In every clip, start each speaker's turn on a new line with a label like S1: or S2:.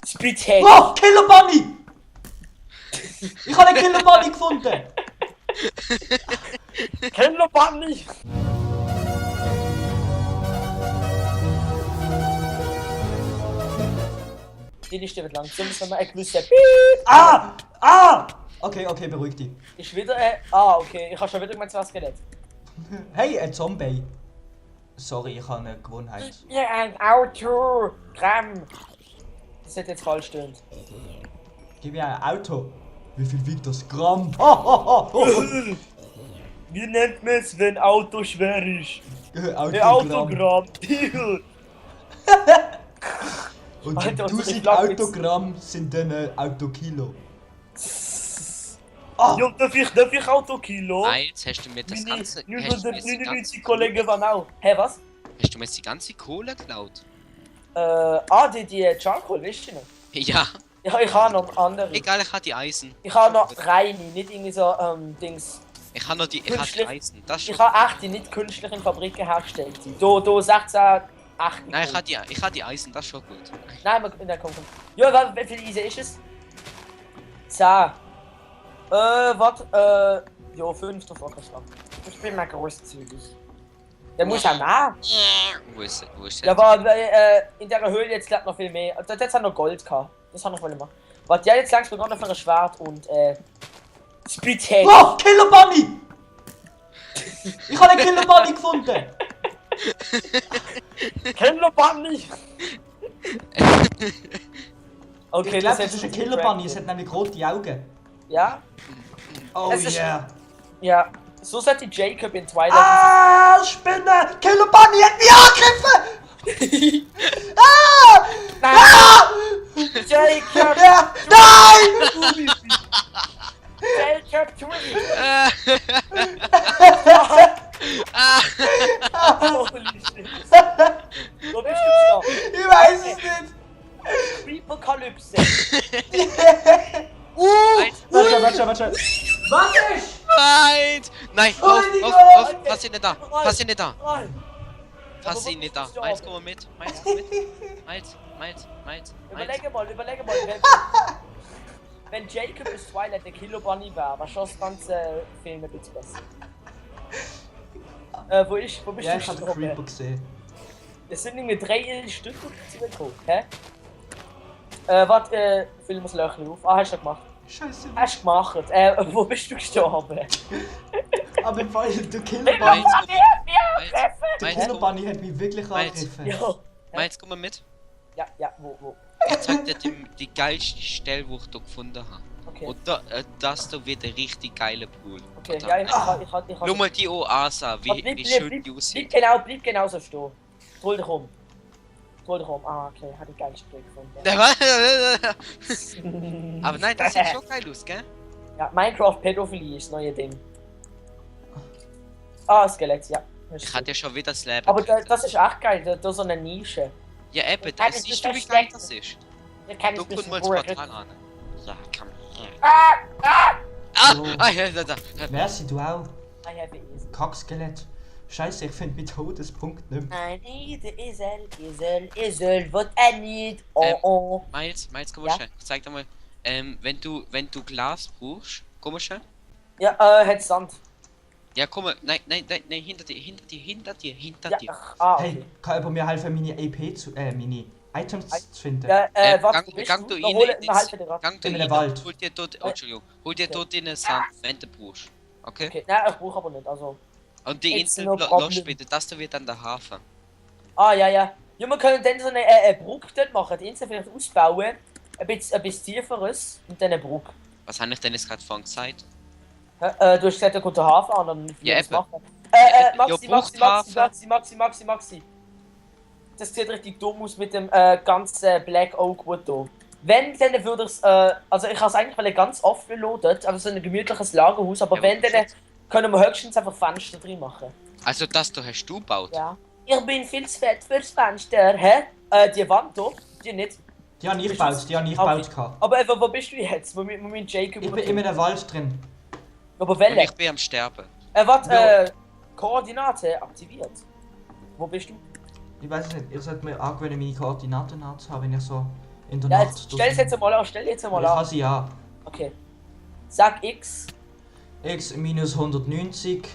S1: Spithead!
S2: Oh, Killer Bunny! Ich habe einen Killer Bunny gefunden!
S1: Killer Bunny! Die Liste wird lang. So müssen wir mal ein gewisses
S2: Ah! Ah! Okay, okay, beruhig dich.
S1: Ist wieder okay. Ich habe schon wieder gemeint, was Skelett.
S2: Hey, ein Zombie. Sorry, ich habe eine Gewohnheit.
S1: Ja, ein Auto! Gramm! Das hat jetzt falsch stimmt.
S2: Gib mir ein Auto. Wie viel wiegt das Gramm? Oh.
S1: Wie nennt man es, wenn Auto schwer ist? Ein
S2: Autogramm.
S1: Autogramm.
S2: Und
S1: Alter,
S2: 1000
S1: Flagge jetzt.
S2: Autogramm sind dann Autokilo.
S1: Ja, darf ich Autokilo?
S3: Eins, hast du mir das ganze. Hast du mir jetzt die
S1: 999
S3: ganze
S1: Kollegen waren auch. Hä, was?
S3: Hast du mir jetzt die ganze Kohle geklaut?
S1: Die Charcoal, weißt du noch?
S3: Ja,
S1: Ja, ich habe noch andere.
S3: egal, ich habe die Eisen.
S1: Ich habe noch reine, nicht irgendwie so, Dings.
S3: Ich habe noch die, ich habe die
S1: Künstlich.
S3: Eisen. Das ist
S1: Ich
S3: schon.
S1: habe echte, nicht künstlich in Fabriken hergestellt. Do 16, 8.
S3: Nein, ich habe die Eisen, das ist schon gut.
S1: Nein, komm. Ja, wie viel Eisen ist es? 10. Ja, 5 davon kannst du machen. Ich bin mal großzügig. Der muss ja nah.
S3: Wo ist
S1: Ja, aber in der Höhle jetzt glaub noch viel mehr. Dort jetzt hat noch Gold gehabt. Das hat noch mal machen. Warte, ja, jetzt langst du noch für ein Schwert und Spithead.
S2: Oh, Killer Bunny! Ich habe einen Killer Bunny gefunden!
S1: Killer Bunny! Okay,
S2: Ich glaube, das ist ein Killer Bunny, es hat nämlich rote Augen.
S1: Ja?
S2: Oh
S1: Es ist-
S2: yeah.
S1: Ja. So sollte Jacob in Twilight.
S2: Ah, Spinne! Killer Bunny hat mich angegriffen! Ah!
S1: Nein!
S2: Ah!
S1: Jacob!
S2: Ja, nein!
S1: Jacob, tu mich! Holy shit! Wo bist du
S2: Ich weiß es nicht!
S1: gestorben? Apokalypse!
S2: Warte. Was ist?
S3: Nein! Nein!
S2: Oh
S3: Auf!
S2: mein
S3: Auf!
S2: Gott!
S3: Auf! Fass ihn nicht da! Fass ihn nicht da!
S1: Nein!
S3: Fass ihn nicht da! Miles, komm mal mit! Miles, komm mit! Miles!
S1: Überlege mal. Wenn Jacob bis Twilight der Killer Bunny wäre, war schon das ganze Film ein bisschen besser. Wo bist
S2: Ja,
S1: du
S2: ich habe den
S1: gestorben?
S2: Creeper gesehen.
S1: Es sind irgendwie 3 Stück zugekommen, hä? Warte, füll mal das Löchchen auf. Ah, hast du gemacht.
S2: Scheiße.
S1: Hast du gemacht. Wo bist du gestorben?
S2: Aber im Fall, der Killer
S1: Miles,
S2: Bunny, der
S3: Miles,
S2: Killer
S3: komm,
S2: Bunny hat mich wirklich
S3: Miles.
S2: angegriffen.
S1: Ja.
S3: Miles, komm mal mit!
S1: Ja, wo?
S3: Ich zeig dir die geilste Stelle, die ich hier gefunden habe.
S1: Okay.
S3: Und das da wird ein richtig geiler Pool.
S1: Okay, ja, ich
S3: Schau mal die Oase, wie schön die aussieht.
S1: Bleib genau so stehen. Dreh dich um. Ah, okay, hat die geilste Idee gefunden.
S3: Aber nein, das sieht schon geil aus, gell?
S1: Ja, Minecraft Pädophilie ist das neue Ding. Ah, Skelett, ja.
S3: Ich hatte ja schon wieder das Leben.
S1: Aber
S3: gerettet.
S1: das ist echt geil, da so eine Nische.
S3: Ja, eben,
S1: Kann
S3: das
S1: ich
S3: siehst
S1: mich
S3: du, wie geil
S1: verstecken?
S3: das ist.
S1: Da kann
S3: Du
S1: ich mich
S3: guck mal das
S1: verstecken.
S3: Portal an. Ja, komm her.
S1: Ah!
S3: Ah, ja, da.
S2: Merci, du auch.
S1: I have easy.
S2: Kackskelett. Scheiße, ich finde meinen Todespunkt nicht mehr.
S1: I need Esel, what I need. Oh.
S3: Miles, komm mal
S1: Ja?
S3: schnell. Ich zeig dir mal. Wenn du Glas brauchst, komm mal schnell.
S1: Ja, hat Sand.
S3: Ja, komm mal. Nein, hinter dir.
S1: Ja, ach,
S2: Hey,
S1: okay.
S2: kann jemand mir helfen, meine AP zu, meine Items zu finden?
S1: Ja, was,
S3: gang,
S1: wo bist
S3: gang
S1: du?
S3: du
S1: Da
S3: rein
S1: hol-
S3: ins-
S1: da helfe dir grad.
S3: Gang du
S2: In
S3: rein
S2: den Wald.
S3: und hol dir dort, oh, Entschuldigung, hol dir dort den Sand, wenn du brauchst. Okay?
S1: Okay, nein, ich brauche aber nicht, also.
S3: Und die
S1: It's
S3: Insel
S1: no problem.
S3: los bitte, das da wird dann der Hafen.
S1: Ah, ja. Ja, wir können dann so eine Brücke dort machen, die Insel vielleicht ausbauen. Ein bisschen tieferes und dann eine Brücke.
S3: Was habe ich denn jetzt gerade vorhin gesagt?
S1: Du hast gesagt, da kommt der Hafen an, dann
S3: Ja,
S1: das
S3: eben.
S1: machen. Maxi. Das sieht richtig dumm aus mit dem ganzen Black Oak Wood hier. Wenn, dann würde ich also ich habe es eigentlich ganz offen dort, aber so ein gemütliches Lagerhaus, aber
S3: Ja,
S1: wenn,
S3: aber
S1: dann können wir höchstens einfach Fenster drin machen.
S3: Also das da hast du gebaut?
S1: Ja. Ich bin viel zu fett fürs Fenster, hä? Die Wand hier, die nicht.
S2: Die habe ich gebaut, gehabt.
S1: Aber wo bist du jetzt? Wo mit Jacob?
S2: Ich bin in einem Wald drin.
S1: Aber
S3: Und
S1: welche?
S3: ich bin am Sterben.
S1: Koordinate aktiviert. Wo bist du?
S2: Ich weiß es nicht, ihr sollt mir angewöhnen, meine Koordinaten anzuhaben, wenn ich so in der
S1: Ja,
S2: Nacht.
S1: jetzt stell es jetzt mal an, stell jetzt mal
S2: Ich habe
S1: an.
S2: sie ja.
S1: Okay. Sag X.
S2: X minus 190,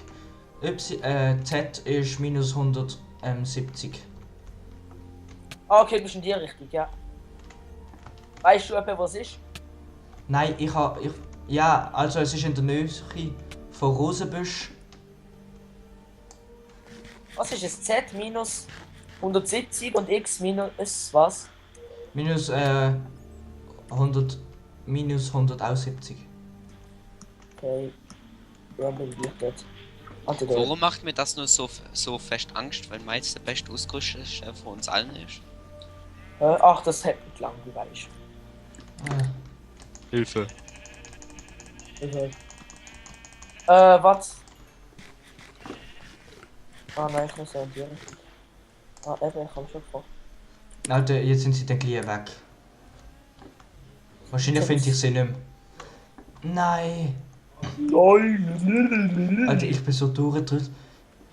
S2: Z ist minus 170.
S1: Ah, okay, du bist in die Richtung, ja. Weißt du etwa, was ist?
S2: Nein, ja, also es ist in der Nähe von Rosenbüsch.
S1: Was ist es? Z minus 170 und X minus was?
S2: Minus 170.
S1: Okay. Ja, bin ich dort. Warte,
S3: Warum macht mir das nur so fest Angst, weil Miles der beste Ausgerüstete von uns allen ist?
S1: Ach, das hält nicht lang, du weißt.
S3: Hilfe.
S1: Okay. Was? Ah nein, ich muss ja in die Richtung. Ah, eben, ich komm schon vor.
S2: Alter, jetzt sind sie dann gleich weg. Wahrscheinlich finde ich sie nicht mehr. Nein! Alter, ich bin so durchgedrückt.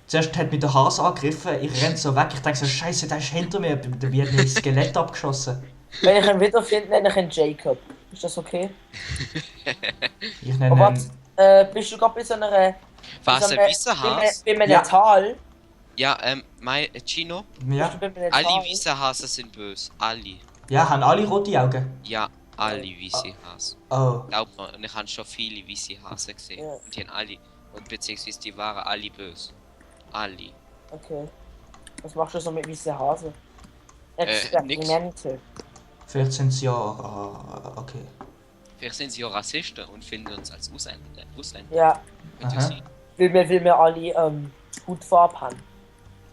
S2: Zuerst hat mich der Hase angegriffen, ich renn so weg, ich denke so, Scheiße, der ist hinter mir, da wird mir das Skelett abgeschossen.
S1: Wenn ich ihn wiederfinde, nenne ich ihn Jacob. Ist das okay?
S2: Ich nenne
S1: Aber
S2: ihn...
S1: was? Bist du gerade bei so einer...
S3: Was, ein Wiesenhas?
S1: Bei einem
S2: Ja.
S1: Tal?
S3: Ja, Gino,
S2: Ja,
S1: Bist du bei einem
S3: alle
S1: Tal?
S3: Wiesenhasen sind böse. Alle.
S2: ja, haben alle rote Augen?
S3: Ja, alle Wiesenhasen.
S2: Oh.
S3: Glaubt mir, und ich habe schon viele Wiesenhasen gesehen.
S1: Ja.
S3: Und die haben alle, und beziehungsweise die waren alle böse. Alle.
S1: Okay. Was machst du so mit weißen Hasen?
S3: nix.
S1: Experimente.
S2: Vielleicht sind sie ja... okay.
S3: Vielleicht sind sie ja Rassisten und finden uns als Ausländer.
S1: Ja,
S3: Könnte
S2: Aha.
S3: sein.
S1: weil wir alle Hautfarbe haben.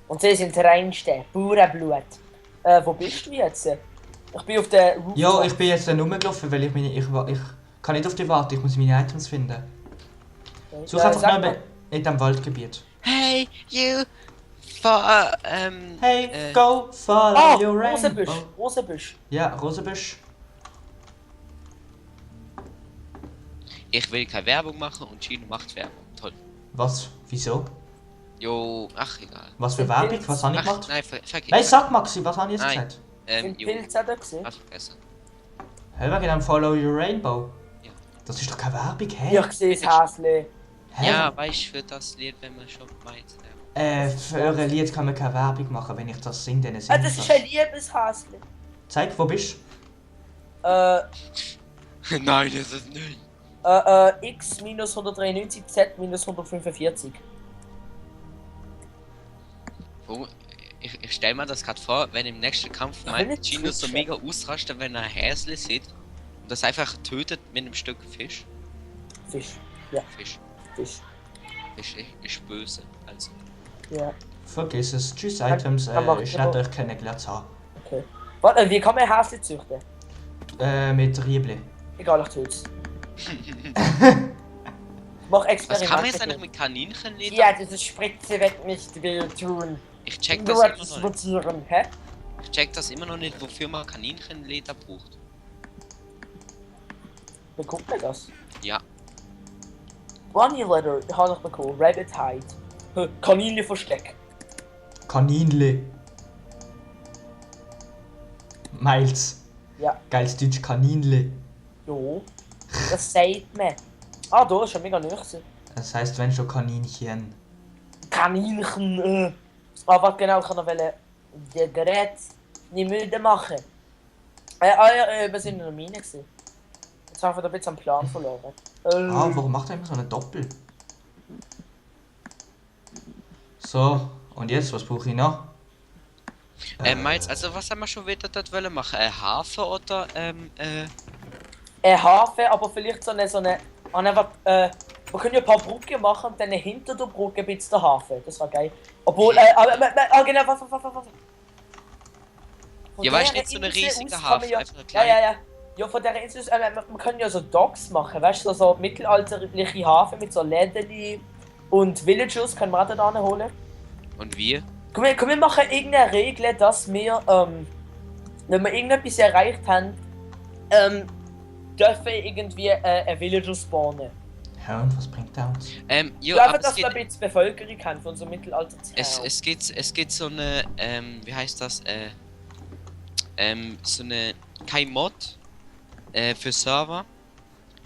S1: Und sie sind reinste, Bauernblut. Wo bist du jetzt? Ich bin auf der Rooftop.
S2: Ja, ich bin jetzt dann rumgelaufen, weil ich kann nicht auf dich warten, ich muss meine Items finden. Such einfach
S1: sag
S2: mal in diesem Waldgebiet.
S3: Hey, you! For,
S2: Hey, go follow
S1: Ah,
S2: your
S1: Rosenbusch,
S2: rainbow.
S1: Rosenbusch.
S2: Ja, Rosenbusch.
S3: Ich will keine Werbung machen und Gino macht Werbung. Toll.
S2: Was? Wieso?
S3: Jo, ach egal.
S2: Was für Werbung? Was habe ich
S3: Ach,
S2: gemacht?
S3: nein, vergiss.
S2: Nein, sag Maxi, was habe ich jetzt
S3: Nein.
S2: gesagt?
S1: Sind
S3: Jo,
S1: Pilze da gesehen?
S3: hab vergessen.
S2: Hä, wegen dem Follow Your Rainbow?
S3: Ja.
S2: Das ist doch keine Werbung, hä?
S1: Ich sehe das Häsli.
S2: Hä?
S3: Ja, weißt du, für das Lied, wenn man schon meint.
S2: Für eure Lied kann man keine Werbung machen, wenn ich das singe, dann singe
S1: Das
S2: ich
S1: ist ein liebes Häsli.
S2: Zeig, wo bist
S3: Nein, das ist nicht.
S1: X minus 193, Z minus 145.
S3: Wo, ich stell mir das gerade vor, wenn im nächsten Kampf
S1: Ich will
S3: mein
S1: nicht
S3: Gino so
S1: switchen.
S3: mega ausrastet, wenn er ein Häsli sieht und das einfach tötet mit einem Stück Fisch.
S1: Fisch. Ja,
S3: Fisch.
S1: Fisch.
S3: Fisch ist böse. Also.
S1: Ja,
S2: Vergiss es. Tschüss, Items.
S1: dann mach
S2: Ich
S1: ich
S2: hätte
S1: aber-
S2: euch kennengelernt zu haben.
S1: okay. Warte, wie kann man ein Häsli züchten?
S2: Mit Riebli.
S1: Egal, ich töt's. Mach
S3: Was
S1: Experimente.
S3: kann man jetzt eigentlich mit Kaninchenleder?
S1: Ja, diese Spritze wird nicht weh tun.
S3: Ich check
S1: Du
S3: das immer
S1: wirst
S3: noch nicht.
S1: spazieren, hä?
S3: Ich check das immer noch nicht, wofür man Kaninchenleder braucht.
S1: Wer guckt mir das?
S3: Ja.
S1: Bunny Leather, ich habe noch bekommen. Rabbit Hide. Kaninenversteck.
S2: Kaninli. Miles.
S1: Ja.
S2: Geiles Deutsch, Kaninli.
S1: Jo. Das sagt man. Ah, da ist schon mega nüchtern.
S2: Das heißt, wenn schon Kaninchen.
S1: Kaninchen. Ah, was genau, ich kann noch das Gerät nicht müde machen. Wir sind in der Mine gewesen. Jetzt haben wir ein bisschen am Plan verloren.
S2: Warum macht er immer so eine Doppel? So, und jetzt, was brauche ich noch?
S3: Miles, also was haben wir schon wieder dort wollen machen? Hafer oder
S1: Ein Hafen, aber vielleicht so eine wir können ja ein paar Brücken machen und dann hinter der Brücke ein bisschen der Hafen. Das war geil. Obwohl, genau, was. Von
S3: Ja, weißt du,
S1: der
S3: nicht so eine
S1: Insel
S3: riesige
S1: aus kann man
S3: Hafen,
S1: ja,
S3: einfach eine
S1: ja,
S3: kleine.
S1: ja. Ja, von der Insel aus, man kann ja so Docks machen, weißt du, so mittelalterliche Hafen mit so Läden und Villagers können wir auch da holen.
S3: Und wir?
S1: Komm, wir machen irgendeine Regel, dass wir, wenn wir irgendetwas erreicht haben, dürfen irgendwie ein Villager spawnen.
S2: Ja, und was bringt der uns?
S3: Jo,
S1: Ja,
S3: aber
S1: dass wir ein bisschen Bevölkerung haben von so Mittelalterzeit.
S3: es gibt so eine, wie heißt das, so eine kein Mod für Server.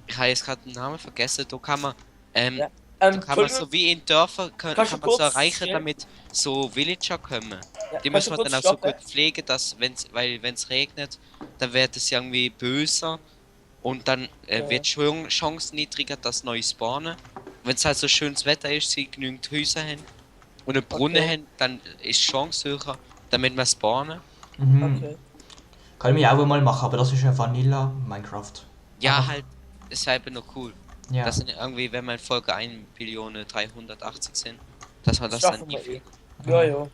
S3: Ich habe jetzt gerade den Namen vergessen. Da kann man
S1: Ja.
S3: da kann man
S1: Entschuldigung,
S3: so wie in Dörfern kann
S1: kannst du
S3: man so
S1: kurz
S3: erreichen,
S1: stehen?
S3: damit so Villager kommen.
S1: ja,
S3: Die
S1: kannst
S3: muss
S1: du
S3: man
S1: kurz
S3: dann auch so
S1: stoppen?
S3: gut pflegen, dass wenn's regnet, dann wird es irgendwie böser und dann
S1: Ja.
S3: wird die Chance niedriger, dass neu spawnen. Wenn es halt so schönes Wetter ist, sie genügend Häuser haben und einen Brunnen
S1: Okay.
S3: haben, dann ist die Chance höher, damit wir spawnen.
S2: Mhm.
S1: Okay.
S2: Kann ich auch mal machen, aber das ist ja Vanilla Minecraft.
S3: Ja,
S2: Aha.
S3: halt, ist halt nur cool.
S2: Ja.
S3: Das sind irgendwie, wenn man in Folge 1.380 sind, dass man das
S1: Schaffen
S3: dann
S1: wir
S3: nicht.
S1: Ja, ja.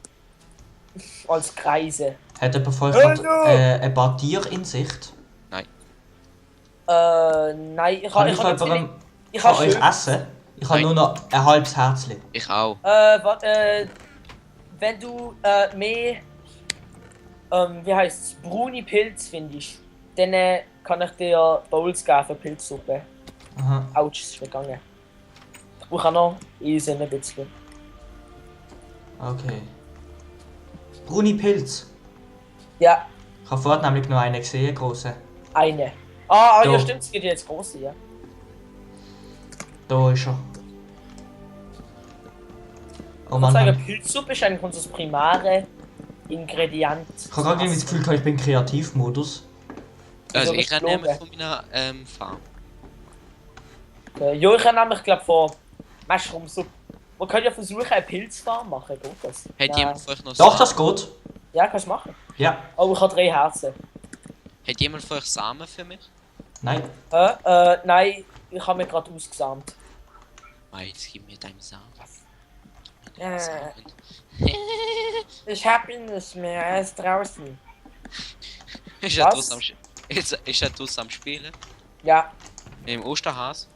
S1: Als Kreise.
S2: Hat jemand von euch
S1: Hallo!
S2: gerade, ein paar Tiere in Sicht?
S1: Nein, ich
S2: Kann
S1: habe
S2: ich von jemandem
S1: ich
S2: von
S1: habe
S2: euch
S1: schön.
S2: essen? Ich habe
S3: Nein.
S2: nur noch ein halbes Herzchen.
S3: Ich auch.
S1: Warte, wenn du mehr, wie heißt's, braune Pilz findest, dann kann ich dir Bowls geben für Pilzsuppe.
S2: Aha.
S1: Autsch, ist vergangen. Ich brauche auch noch Eisen ein bisschen.
S2: Okay. Bruni Pilz.
S1: Ja,
S2: Ich habe vorhin nämlich noch einen gesehen, große.
S1: eine. Ja,
S2: Da.
S1: stimmt, es gibt jetzt große, ja.
S2: Da ist er. Oh
S1: Ich
S2: Mann,
S1: würde sagen,
S2: Mann.
S1: Pilzsuppe ist eigentlich unser primare Ingredient.
S2: Ich habe gerade das Gefühl, ich bin im Kreativmodus.
S3: Also
S1: soll
S3: ich
S1: das
S3: nehme
S1: glauben?
S3: von meiner Farm.
S1: Okay. Ja, ich habe nämlich, glaube vor Mushroom-Suppe. Man kann ja versuchen, eine Pilzfarm machen, geht das?
S3: Hat
S1: Nein.
S3: jemand von euch noch
S2: Doch,
S3: Samen?
S2: das geht.
S1: Ja, kannst du machen.
S2: Ja.
S1: Aber ich habe 3 Herzen.
S3: Hat jemand von euch Samen für mich?
S2: Nein.
S1: Nein, ich habe mir gerade ausgesamt.
S3: Jetzt gib mir deinen Samen.
S1: Äh.
S3: Samen.
S1: Ich habe ihn nicht mehr, er ist draußen.
S3: Ist er
S1: Was?
S3: draußen ist er draußen am Spielen?
S1: Ja,
S3: Im Osterhas?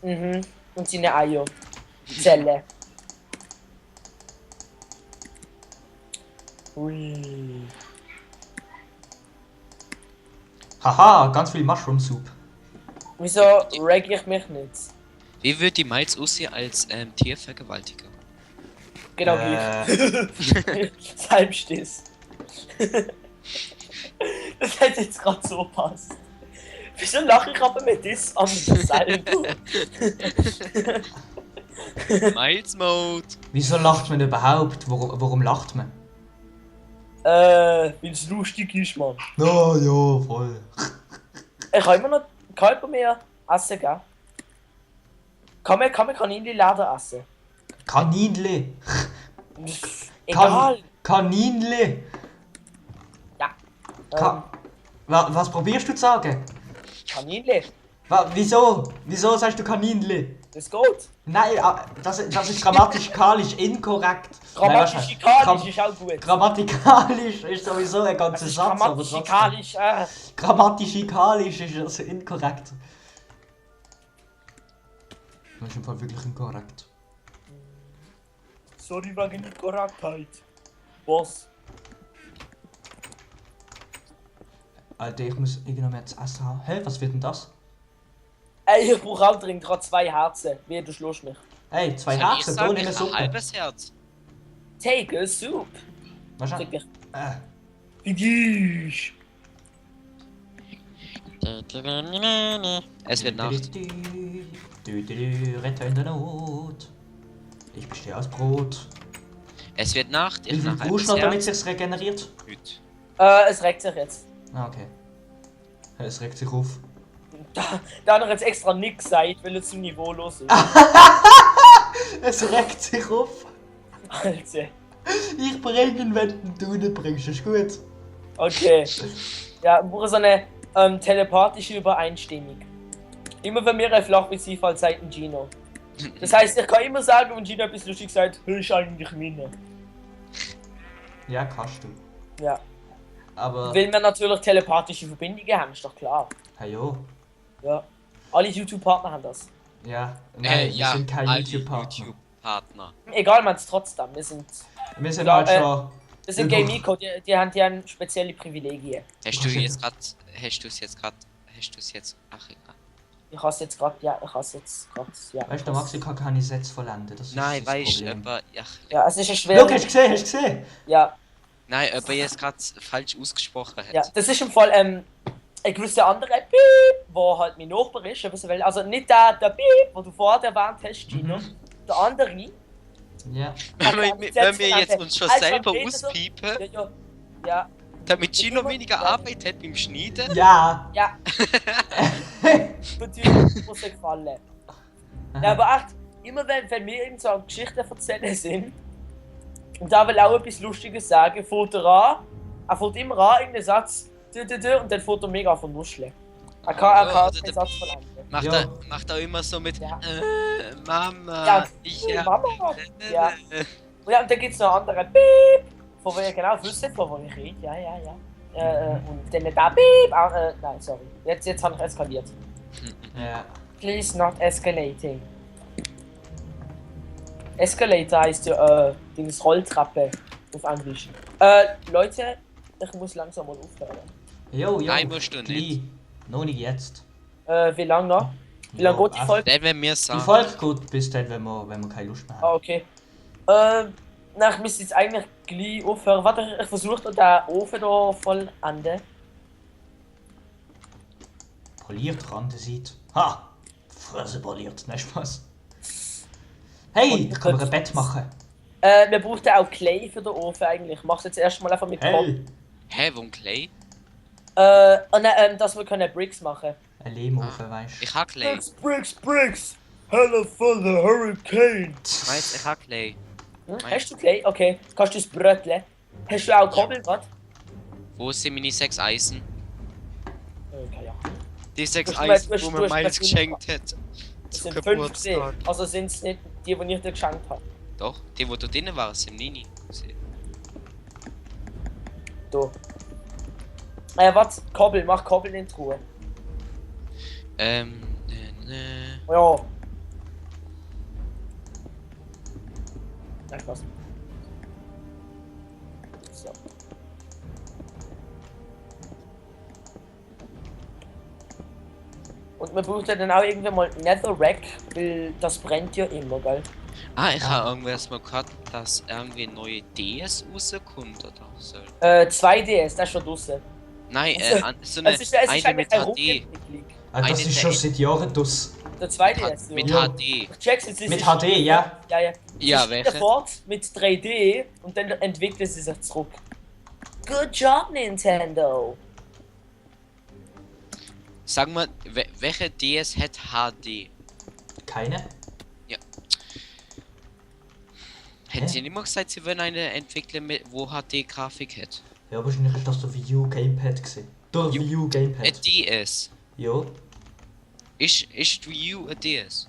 S1: mhm. Und seine Eier. Zelle. Ui.
S2: Haha, ganz viel Mushroom Soup.
S1: Wieso reg ich mich nicht?
S3: Wie würde die Miles aussehen als Tiervergewaltiger?
S1: Genau gleich. Selbst ist. Das hätte jetzt gerade so passt. Wieso lache ich aber mit das an selber?
S3: Miles Mode!
S2: Wieso lacht man überhaupt? Warum lacht man?
S1: Weil es lustig ist, Mann.
S2: Oh ja, voll.
S1: Ich kann immer noch Kalber mehr essen, gell? Kann man Kaninchenleder essen?
S2: Kaninle.
S1: Egal.
S2: Kaninle.
S1: Ja.
S2: Ka was probierst du zu sagen?
S1: Kaninle.
S2: Wieso? Wieso sagst du Kaninle?
S1: Das geht.
S2: Nein, das ist grammatikalisch inkorrekt.
S1: Grammatikalisch ist auch gut.
S2: Grammatikalisch ist sowieso ein ganzer
S1: Das ist
S2: Satz, aber trotzdem.
S1: grammatikalisch,
S2: Grammatikalisch ist das inkorrekt. Das ist im Fall wirklich inkorrekt.
S1: Sorry wegen der Korrektheit. Was?
S2: Alter, ich muss irgendwann mehr zu essen haben. Hä, was wird denn das?
S1: Ey, ich brauche auch dringend gerade 2 Herzen. Wie, du schlägst mich.
S2: Hey, 2
S3: Soll ich
S2: Herzen,
S3: sagen,
S2: da in der
S3: ich ein
S2: Suppe.
S3: halbes Herz.
S1: Take a soup.
S2: Wahrscheinlich.
S1: Krieg
S2: Äh,
S1: ich. Wie
S3: Es wird Nacht.
S2: Retter in der Not. Ich bestehe aus Brot.
S3: Es wird Nacht.
S2: Wie
S3: Ich
S2: viel
S3: nach
S2: brauchst du noch, damit sich's regeneriert?
S3: Gut.
S1: Es regt sich jetzt.
S2: Ah, okay. Es regt sich auf.
S1: Da hat er jetzt extra nichts gesagt, weil er zu niveaulos ist.
S2: Es regt sich auf.
S1: Alter.
S2: Ich bringe ihn, wenn du nicht bringst. Ist gut.
S1: Okay. Ja, wir brauchen so eine telepathische Übereinstimmung. Immer wenn mir ein Flachbeziehfall sagt ein Gino. Das heißt, ich kann immer sagen, wenn Gino etwas lustig sagt, hörst eigentlich meine.
S2: Ja, kannst du.
S1: Ja.
S2: Aber.
S1: Weil wir natürlich telepathische Verbindungen haben, ist doch klar.
S2: Hey, jo.
S1: Ja. Alle YouTube-Partner haben das.
S2: Ja. Nein, wir sind kein
S3: alle
S2: YouTube-Partner.
S3: YouTube-Partner.
S1: Egal, man es trotzdem. Wir sind
S2: Wir sind
S1: Ja,
S2: halt schon.
S1: wir sind
S2: Ja,
S1: Game
S2: doch.
S1: Eco, die haben spezielle Privilegien.
S3: Hast du jetzt gerade. Hast du es jetzt. Ach egal.
S1: Ich hasse jetzt gerade, ja.
S2: Weißt du, der Maxi kann keine Sätze vollenden. Das ist
S3: Nein,
S2: das
S3: weißt du,
S2: Problem.
S3: aber. Ja.
S1: Ja, es ist ein
S2: Schau,
S1: schwer.
S2: hast du gesehen? Hast du gesehen?
S1: Ja,
S3: Nein, ob er jetzt gerade falsch ausgesprochen hat.
S1: ja. Das ist im Fall, ein gewisser anderer Piep, wo halt mein Nachbar ist, also nicht der Piep, wo du vorher erwähnt hast, Gino. Der andere.
S3: Wenn
S1: Also,
S3: wir jetzt uns schon
S1: also,
S3: selber
S1: Peter so-
S3: auspiepen,
S1: Ja.
S3: damit Gino weniger Arbeit hat beim Schneiden.
S2: Ja.
S1: Ja. Natürlich muss er gefallen. Ja, aber echt, immer wenn wir irgend so eine Geschichte erzählen sind, und da will auch etwas Lustiges sagen, fährt er fährt immer an, irgendeinen Satz, und dann fährt er mega von Nuscheln. Er kann
S3: oder
S1: keinen
S3: der
S1: Satz verlangen.
S3: Macht er immer so mit
S1: Ja.
S3: Mama,
S1: Ja,
S3: ich
S1: Mama. Ja. Und dann gibt es noch einen anderen Piep, von wo ihr genau wisst, von wo ich rede. Ja. Und dann der Piep. Nein, sorry. Jetzt habe ich eskaliert.
S2: Ja.
S1: Please not escalating. Escalator heißt ja, Dings Rolltreppe auf Englisch. Leute, ich muss langsam mal aufhören.
S2: Jo.
S3: Nein, musst du nicht.
S2: Gleich. Noch nicht jetzt.
S1: Wie lange noch? Wie lange geht die Folge?
S3: Dann wenn wir
S2: Die
S3: sagen.
S2: Folge geht bis dann, wenn wir keine Lust mehr haben.
S1: Ah, okay. Ich müsste jetzt eigentlich gleich aufhören. Warte, ich versuche den Ofen da voll enden.
S2: Poliert Randenseite. Ha! Fresse poliert, nein Spaß. Hey, da kann man ein Bett machen.
S1: Wir brauchen auch Clay für den Ofen eigentlich. Ich mach's jetzt erstmal einfach mit
S2: Hey!
S3: Hä, wo ein Clay?
S1: dass wir können Bricks machen.
S2: Ein Lehmofen, weißt
S3: Ich hab Clay.
S1: Bricks! Hello for the Hurricane!
S3: Weißt, ich hab Clay.
S1: Hast du Clay? Okay. Kannst du es bröteln? Hast du auch Kobbel gerade?
S3: Wo sind meine 6 Eisen?
S1: Okay, ja.
S3: Die 6
S1: Du hast
S3: Eisen,
S1: mir-
S3: wo
S1: du
S3: mir
S1: hast mir
S3: Miles
S1: fünf
S3: geschenkt hat.
S1: Das
S3: Zum
S1: sind 5 gesehen.
S3: Geburtstag.
S1: Also sind es nicht die ich dir geschenkt habe.
S3: Doch, die, wo du drinnen warst, sind Nini.
S1: Da. Was? Kobbel, mach Kobbel in die Truhe.
S3: Ne.
S1: Ja. Nein, Spaß. So. Und man braucht ja dann auch irgendwann mal Netherrack, weil das brennt ja immer, gell?
S3: Ah, ich habe irgendwas mal gehört, dass irgendwie eine neue DS rauskommt oder so.
S1: 2DS, das ist schon draussen.
S3: Nein, so
S1: Es ist
S3: eine
S1: eigentlich
S3: mit
S1: eine
S3: HD.
S1: Ruckentwicklung.
S2: Ah, das
S3: Eine
S2: ist schon
S3: der-
S2: seit Jahren das.
S1: Der 2DS,
S3: Mit
S2: Ja.
S3: HD.
S1: Ich check's jetzt, es
S2: Mit
S1: ist-
S2: HD, ja.
S1: Ja.
S3: Ja,
S1: Sie
S3: welche?
S1: spielen fort mit 3D und dann entwickelt sie sich zurück. Good job, Nintendo!
S3: Sag mal, welche DS hat HD?
S2: Keine?
S3: Hätten sie nicht mal gesagt, sie wollen eine entwickeln, wo HD-Grafik hat?
S2: Ja, wahrscheinlich ist das der Wii U Gamepad gewesen. Der Wii U
S3: Ein
S2: Gamepad.
S3: DS.
S2: Ja.
S3: Ist die Wii U ein DS?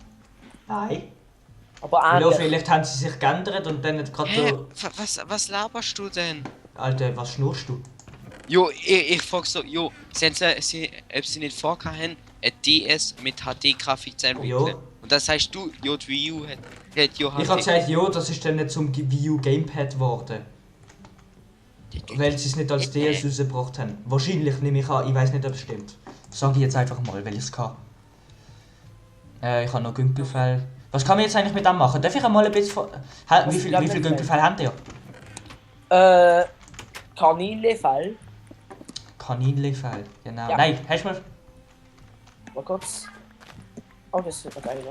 S2: Nein.
S1: Aber
S2: Ja,
S1: ähnlich.
S2: vielleicht haben sie sich geändert und dann hat gerade
S3: Hä?
S2: der...
S3: Was laberst du denn?
S2: Alter, was schnurst du?
S3: Jo, ich frag so, jo, ob sie nicht vorgehabt haben, ein DS mit HD-Grafik zu entwickeln.
S2: Jo.
S3: Und das heißt du, jo, die Wii U hat jo HD.
S2: Ich hab gesagt, ja, das ist dann nicht zum Wii U Gamepad geworden. Weil sie es nicht als DS rausgebracht haben. Wahrscheinlich nehme ich an, ich weiß nicht, ob es stimmt. Sag ich jetzt einfach mal, weil ich es kann. Ich habe noch Gümpelfell. Was kann man jetzt eigentlich mit dem machen? Darf ich einmal ein bisschen von... Wie viel Gümpelfell habt ihr?
S1: Kaninlefell.
S2: Kaninlefell, genau.
S1: Ja.
S2: Nein, hast du mal...
S1: Mal kurz. Oh, das ist super geil.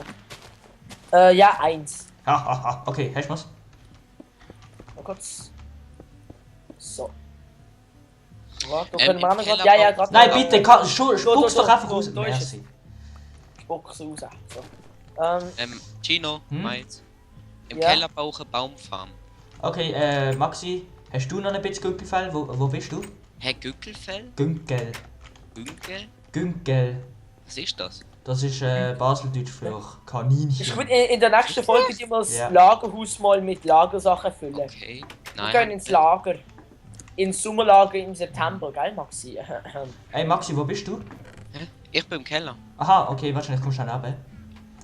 S1: Ja, 1.
S2: Hahaha, okay, hast du was?
S1: Mal kurz. So. Warte, da
S3: Ähm,
S1: können wir
S3: im
S1: auch noch grad.
S3: Keller
S1: Ja,
S3: baut-
S1: gerade.
S2: Nein, bitte, spuck's doch einfach raus.
S1: Da ist es.
S2: Merci.
S1: Spuck's raus. So.
S3: Gino,
S2: Hm?
S3: Miles. Im
S1: Ja.
S3: Keller baue ich eine Baumfarm.
S2: Okay, Maxi, hast du noch ein bisschen Gümpelfell? Wo bist du?
S3: Hä, Gückelfell?
S2: Günkel.
S3: Günkel?
S2: Günkel.
S3: Was ist das?
S2: Das ist Baseldeutsch für Kaninchen.
S1: Ich würde in der nächsten Folge die wir das
S2: Ja.
S1: Lagerhaus mal mit Lagersachen füllen.
S3: Okay.
S1: Wir gehen ins Lager. Ins Sommerlager im September, gell, Maxi?
S2: Hey Maxi, wo bist du?
S3: Hä? Ich bin im Keller.
S2: Aha, okay, wahrscheinlich kommst du dann runter.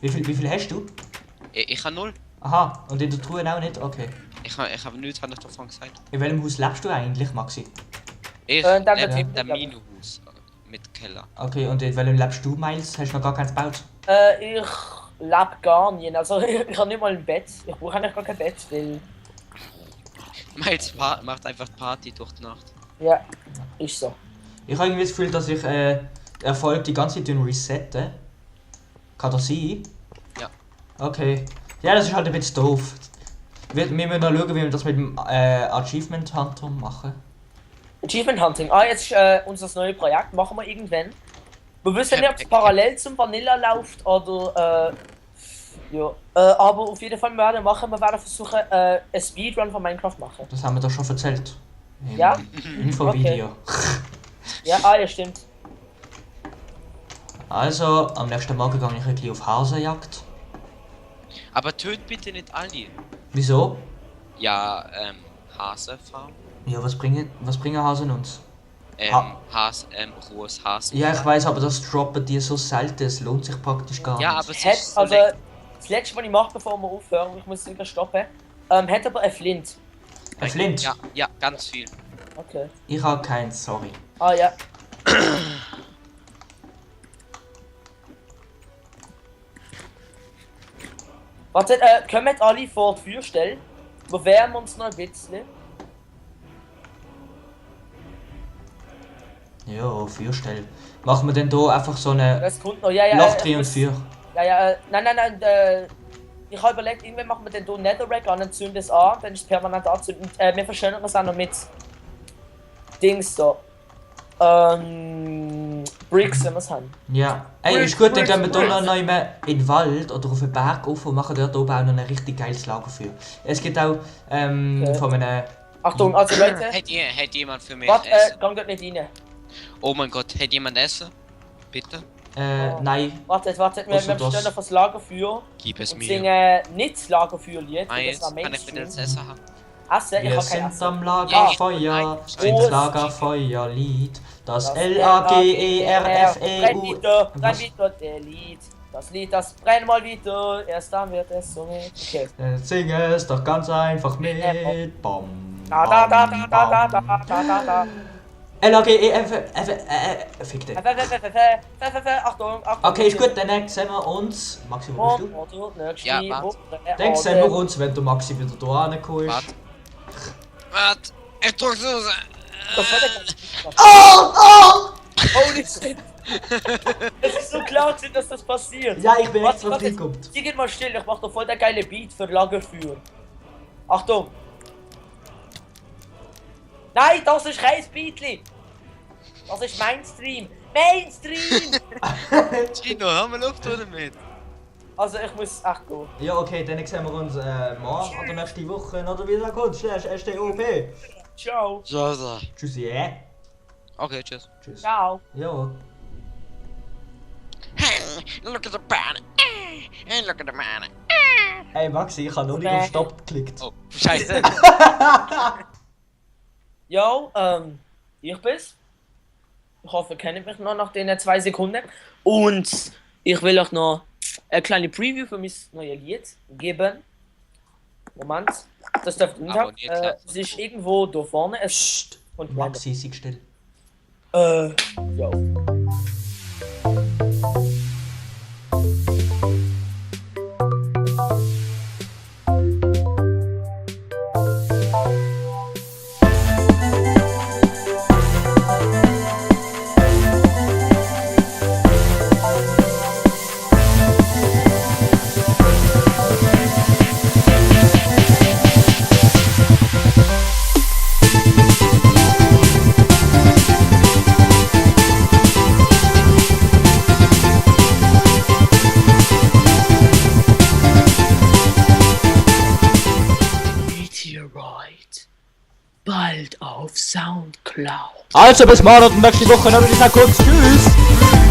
S2: Wie viel hast du?
S3: Ich habe 0.
S2: Aha, und in der Truhe auch nicht? Okay.
S3: Ich habe nichts habe ich davon gesagt.
S2: In welchem Haus lebst du eigentlich, Maxi?
S3: Ich
S1: dann
S3: lebe
S1: der
S3: im
S1: Tipp,
S3: Minohaus mit Keller.
S2: Okay, und in welchem lebst du, Miles? Hast du noch gar keins gebaut?
S1: Ich lebe gar nicht. Also, ich habe nicht mal ein Bett. Ich brauche eigentlich gar kein Bett, weil.
S3: Miles macht einfach Party durch die Nacht.
S1: Ja, ist so.
S2: Ich habe irgendwie das Gefühl, dass ich Erfolg die ganze Zeit resette. Kann das sein?
S3: Ja.
S2: Okay. Ja, das ist halt ein bisschen doof. Wir müssen noch schauen, wie wir das mit dem Achievement Hunter machen.
S1: Achievement Hunting. Jetzt ist unser neues Projekt. Machen wir irgendwann. Wir wissen nicht, ob es parallel zum Vanilla läuft oder ja. Aber auf jeden Fall wir werden versuchen, einen Speedrun von Minecraft machen.
S2: Das haben wir doch schon erzählt. Im
S1: Ja?
S2: Infovideo.
S1: Ja, stimmt.
S2: Also, am nächsten Morgen gehe ich ein bisschen auf Hasenjagd.
S3: Aber töt bitte nicht alle.
S2: Wieso?
S3: Ja, Hasenfarm.
S2: Ja, was bringen Hasen uns?
S3: Rohes Hasen.
S2: Ja, ich weiß, aber das droppen die so selten, es lohnt sich praktisch gar
S3: Ja,
S2: nicht.
S3: aber es ist so
S1: Also, das letzte, was ich mache, bevor wir aufhören, ich muss wieder stoppen, hat aber ein Flint.
S2: Ein Flint?
S3: Ja, ganz viel.
S1: Okay.
S2: Ich habe keins, sorry.
S1: Ja. Warte, können wir jetzt alle vor die Tür stellen? Wir wärmen uns noch ein bisschen.
S2: Ja, Feuerstelle. Machen wir denn hier einfach so eine
S1: Es kommt noch,
S2: Loch drin und Feuer?
S1: Nein, ich habe überlegt, irgendwann machen wir den hier Netherrack an und zünden es an, dann ist es permanent anzünden. Und wir verschönern es auch noch mit Dings da. Bricks, wenn wir es haben.
S2: Ja. Ey, ist gut, dann gehen wir hier noch in den Wald oder auf den Berg auf und machen dort oben auch noch ein richtig geiles Lagerfeuer. Es gibt auch von einem...
S1: Achtung, also Leute,
S3: Hätte jemand für mich
S1: warte,
S3: Essen?
S1: gang dort nicht rein.
S3: Oh mein Gott, hätte jemand Essen? Bitte?
S2: Nein.
S1: Warte, wir
S2: Also das.
S1: bestellen auf das Lagerfeuer
S3: Gib es
S1: und
S3: mir.
S1: singen nicht das Lagerfeuerlied,
S3: Ah,
S1: weil das
S3: jetzt
S1: war
S3: kann ich
S1: Mainstream.
S3: bitte das Essen haben.
S1: Essen? Ich
S2: Wir
S1: habe kein
S2: sind
S1: Essen.
S2: am Lagerfeuer,
S3: Nein.
S2: singt
S1: Prost.
S2: Lagerfeuerlied. Das
S1: Brenn
S2: L-A-G-E-R-F-E-U.
S1: wieder der Lied. Das Lied, das brennt mal wieder, erst dann wird es so mit. Okay.
S2: Sing es doch ganz einfach mit. Bom,
S1: Da.
S2: L-A-G-E-F-F-F Fick dich.
S1: Achtung.
S2: Okay, ist gut, dann sehen wir uns. Maxi, wo bist du?
S3: Ja, warte.
S2: Dann sehen wir uns, wenn du Maxi wieder da ankommst.
S3: Warte, ich drück's raus.
S1: Holy shit! Es ist so klar, dass das passiert.
S2: Ja, ich bin
S1: Warte,
S2: extra
S1: warte,
S2: reingekommen.
S1: hier geht mal still, ich mach doch voll der geile Beat für Lagerfeuer. Achtung! Nein, das ist kein Beatli! Das ist Mainstream! Mainstream!
S3: Gino, hör mal auf damit.
S1: Also ich muss echt gehen.
S2: Ja, okay, dann sehen wir uns morgen oder nächste Woche oder wieder kurz. STOP.
S1: Ciao!
S3: So.
S2: Tschüssi,
S3: Okay, tschüss.
S2: Tschüss.
S1: Ciao!
S2: Ja.
S3: Hey, look at the banner. Hey, look at the banner.
S2: Hey Maxi, ich habe noch nicht auf Stopp geklickt.
S3: Oh, scheiße.
S1: Jo, ich bin's. Ich hoffe, ihr kennt mich noch nach den 2 Sekunden. Und ich will euch noch eine kleine Preview für mein neues Lied geben. Moment. Das dürft ihr nicht
S3: Aber
S1: haben.
S3: nicht klar.
S1: Es ist irgendwo da vorne.
S2: Psst.
S1: Und
S2: Maxi, sei still.
S1: Jo. Meteorite. Bald auf Soundcloud.
S2: Also bis morgen und nächste Woche noch wieder kurz. Tschüss.